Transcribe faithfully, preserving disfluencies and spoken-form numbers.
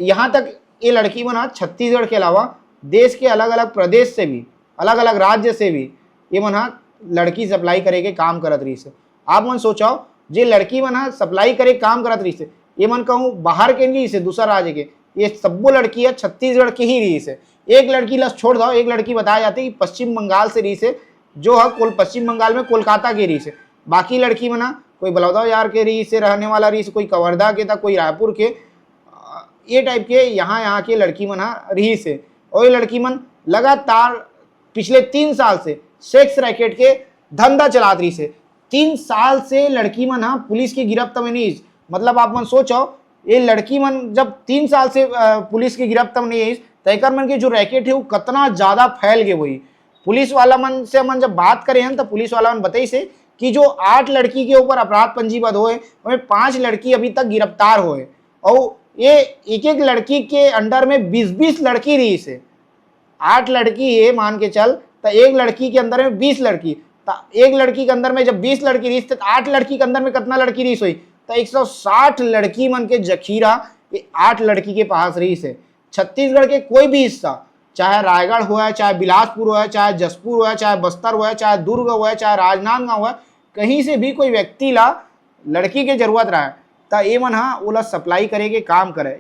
यहाँ तक ये लड़की मन ह छत्तीसगढ़ के अलावा देश के अलग-अलग प्रदेश से भी, अलग-अलग राज्य से भी ये मन ह लड़की सप्लाई करे के काम करत रहिस हे। आप मन सोचव, जे लड़की मन ह सप्लाई करे के काम करत रहिस हे, ये मन कहूँ बाहर के नइ रहिस हे, दूसर राज्य के, ये सब्बो लड़की ह छत्तीसगढ़ के ही रहिस हे। एक लड़की ल छोड़ दव, एक लड़की बताए जाथे कि पश्चिम बंगाल से रहिस हे, जो ह कोल-, पश्चिम बंगाल में कोलकाता के रहिस हे। बाकी लड़की मन ह कोई बलौदाबाजार के रहिस हे, रहने वाला रहिस हे, कोई कवर्धा के, त कोई रायपुर के, अ, ये टाइप के यहाँ, यहाँ के लड़की मन ह रहिस हे। और ये लड़की मन लगातार पिछले तीन साल से सेक्स रैकेट के धंधा चलात रहिस हे। तीन साल से लड़की मन ह पुलिस के गिरफ्त में नइ आइस। मतलब आप मन सोचव, ये लड़की मन जब तीन साल से, अ, पुलिस के गिरफ्त में नइ आइस, त एकर मन के जो रैकेट हे, वो कतना ज्यादा फैल गे होही। पुलिस वाला मन से हमन जब बात करे हन, त पुलिस वाला मन बताइस हे कि जो आठ लड़की के ऊपर अपराध पंजीबद्ध होए, ओमे पांच लड़की अभी तक गिरफ्तार होए। अउ ये एक-एक लड़की के अंडर में बीस बीस लड़की रहिस हे। आठ लड़की हे, मान के चल, त एक लड़की के अंदर में बीस लड़की, त एक लड़की के अंदर में जब बीस लड़की रहिस, त आठ लड़की के अंदर में कतना लड़की रहिस होही? त एक सौ साठ लड़की मन के जखीरा ये आठ लड़की के पास रहिस हे। छत्तीसगढ़ के कोई भी हिस्सा, चाहे रायगढ़ होवय, चाहे बिलासपुर होवय, चाहे जशपुर होवय, चाहे बस्तर होवय, चाहे दुर्ग होवय, चाहे राजनांदगांव होवय, कहीं से भी कोई व्यक्ति ला लड़की के जरूरत रहय, त ये मन ह ओला सप्लाई करे के काम करय।